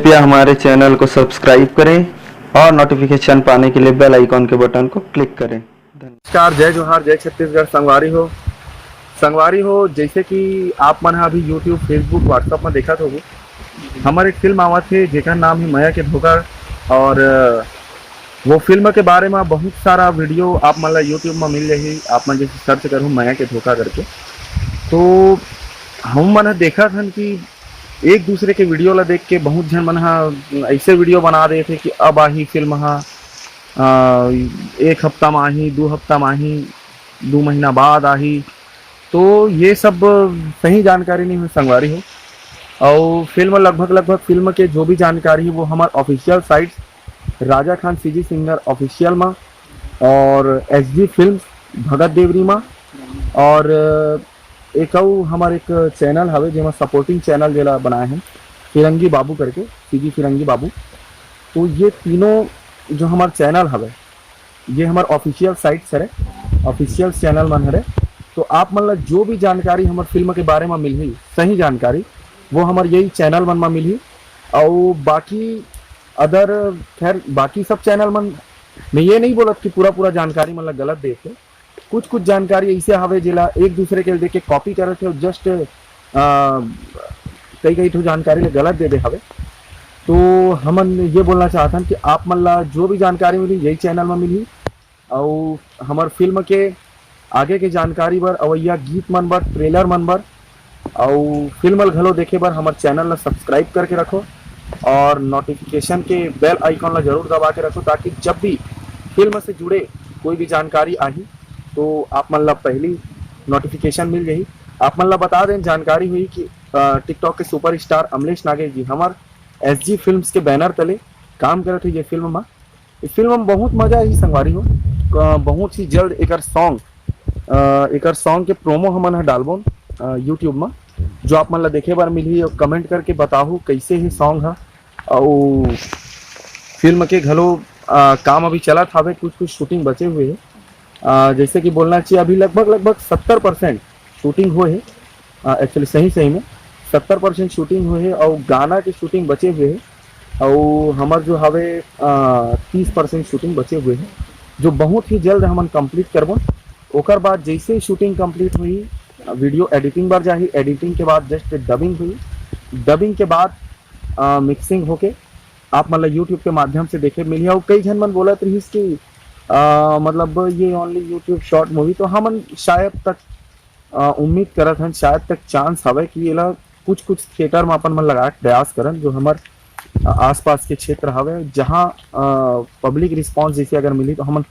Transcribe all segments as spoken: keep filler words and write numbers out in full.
या हमारे चैनल को सब्सक्राइब करें और नोटिफिकेशन पाने के लिए बेल आइकॉन के बटन को क्लिक करें। धन्यवाद। नमस्कार, जय जोहार, जय छत्तीसगढ़। संगवारी हो, संगवारी हो, जैसे कि आप मन ह अभी YouTube, Facebook, WhatsApp में देखत होगो, हमर एक फिल्म आवत हे जेकर नाम है मया के धोखा। और अ, वो फिल्म के बारे में बहुत सारा वीडियो आप मन ला YouTube में मिल जाही। आप मन जैसे सर्च करहु मया के धोखा करके, तो हम मन ह देखत हन कि एक दूसरे के वीडियो ला देख के बहुत झन मन ह ऐसे वीडियो बना देथे कि अब आही फिल्म ह, अ, एक हफ्ता में आही, दू हफ्ता में आही, दू महीना बाद आही। तो ये सब सही जानकारी नहीं हुई, संगवारी हो। और फिल्म लगभग, लगभग फिल्म के जो भी जानकारी है वो हमार ऑफिशियल साइट राजा खान सीजी सिंगर ऑफिशियल में और एसजी फिल्म्स भगत देवरी में और एक अउ हमार एक चैनल हवे जेमा सपोर्टिंग चैनल जेला बनाए हैं फिरंगी बाबू करके, सीजी फिरंगी बाबू। तो ये तीनों जो हमार चैनल हवे, ये हमार ऑफिशियल साइट हरे, ऑफिशियल चैनल मन हरे। तो आप मन ला जो भी जानकारी हमार फिल्म के बारे में मिलही, सही जानकारी, वो हमार यही चैनल मन में मिलही। और बाकी अदर, खैर, बाकी सब चैनल मन, मैं ये नहीं बोलत कि पूरा पूरा जानकारी मन ला गलत देथे। कुछ कुछ जानकारी ऐसे हवे जेला एक दूसरे के देख के कॉपी करत हे, जस्ट कई कई ठो जानकारी ले गलत दे दे हवे। तो हमन ये बोलना चाहत हन कि आप मन ला जो भी जानकारी मिली, यही चैनल में मिली। और हमार फिल्म के आगे के जानकारी बर, अवैया गीत मन बर, ट्रेलर मन बर, अउ फिल्म ल घलो देखे बर हमर चैनल ल सब्सक्राइब करके रखो और नोटिफिकेशन के बेल आइकन ल जरूर दबा के रखो, ताकि जब भी फिल्म से जुड़े कोई भी जानकारी आही, तो आप मन ल पहली नोटिफिकेशन मिल जाही। आप मन ल बता दें, जानकारी हुई कि टिकटॉक के सुपरस्टार अमलेश नागेश जी हमर एसजी फिल्म्स के बैनर तले काम करत हे ये फिल्म म। इस फिल्म में बहुत मजा आही संगवारी हो। अ, बहुत ही जल्द एकर सॉन्ग, अ, एकर सॉन्ग के प्रोमो हमन ह डालबोन, अ, YouTube में, जो आप मन ला देखे बर मिलही। और कमेंट करके बताहू कैसे हे सॉन्ग ह। और फिल्म के घलो, अ, काम अभी चलत हावे, कुछ कुछ शूटिंग बचे हुए हे। अ, जैसे कि बोलना चाहिए, अभी लगभग, लगभग सत्तर परसेंट शूटिंग हुए हे। एक्चुअली सही सही में सत्तर परसेंट शूटिंग हुए हे और गाना के शूटिंग बचे हुए हे और हमर जो हवे तीस परसेंट शूटिंग बचे हुए हे, जो बहुत ही जल्द हमन कंप्लीट करबो। ओकर बाद जैसे ही शूटिंग कंप्लीट हुई, वीडियो एडिटिंग बर जाही, एडिटिंग के बाद जस्ट डबिंग हुई, डबिंग के बाद मिक्सिंग होके आप मन ला यूट्यूब के माध्यम से देखे मिलही। और कई झन मन बोलत रहिस कि आ, मतलब ये ओनली यूट्यूब शॉर्ट मूवी, तो हमन शायद तक आ, उम्मीद करत हन, शायद तक चांस हवय कि एला कुछ कुछ थिएटर में अपन मन लगाए के प्रयास करन, जो हमर आ, आसपास के क्षेत्र हवय, जहां पब्लिक रिस्पांस जैसे अगर मिली तो हमन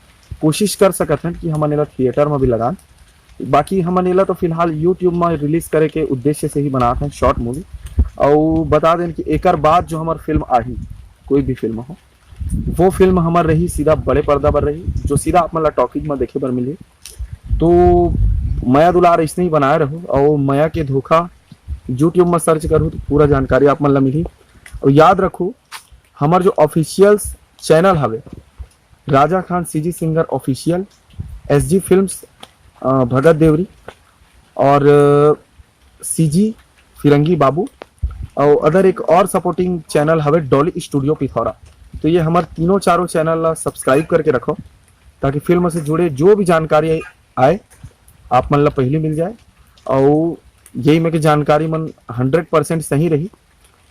कोशिश कर सकत हन कि हमन एला थिएटर में भी लगान। बाकी हमन एला तो फिलहाल यूट्यूब में रिलीज करे के उद्देश्य से ही बनात हन शॉर्ट मूवी। और बता दें कि एकर बाद जो हमर फिल्म आही, कोई भी फिल्म हो, वो फिल्म हमर रही सीधा बड़े पर्दा पर रही, जो सीधा आप मन ला टॉकीज में देखे बर मिली। तो मया दुलार ऐसने ही बनाए रहो और मया के धोखा यूट्यूब में सर्च करू तो पूरा जानकारी आप मन ला मिली। और याद रखो, हमर जो ऑफिशियल चैनल हवे Raja Khan CG singer official, SG films, अ, भगत देवरी और सीजी फिरंगी बाबू और अदर एक और सपोर्टिंग चैनल हवे डॉली स्टूडियो पिथौरा। तो ये हमर तीनों चारों चैनल ला सब्सक्राइब करके रखो, ताकि फिल्म से जुड़े जो भी जानकारी आए, आप मन ला पहली मिल जाए। और यही में के जानकारी मन हंड्रेड परसेंट सही रही।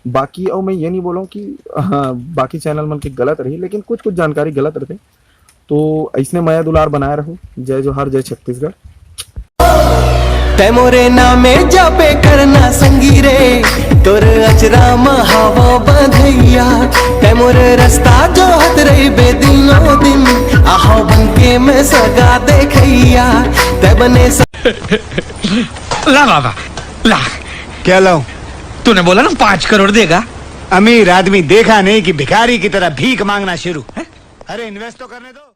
बाकी, और मैं ये नहीं बोलूँ कि हाँ, बाकी चैनल मन के गलत रही, लेकिन कुछ कुछ जानकारी गलत रहते। तो ऐसने मया दुलार बनाए रहो। जय जोहार, जय छत्तीसगढ़। तै मोरे नामे जापे करना संगी रे, तोर अचरा म हवा बधैया। तै मोर रस्ता जोहत रहिबे दिनों दिन, आहो बन के मैं सगा देखैया। तै बने स- ला बाबा, ला। क्या लाऊं? तूने बोला ना पाँच करोड़ देगा। अमीर आदमी देखा नहीं कि भिखारी की तरह भीख मांगना शुरू। अरे इन्वेस्ट तो करने दो।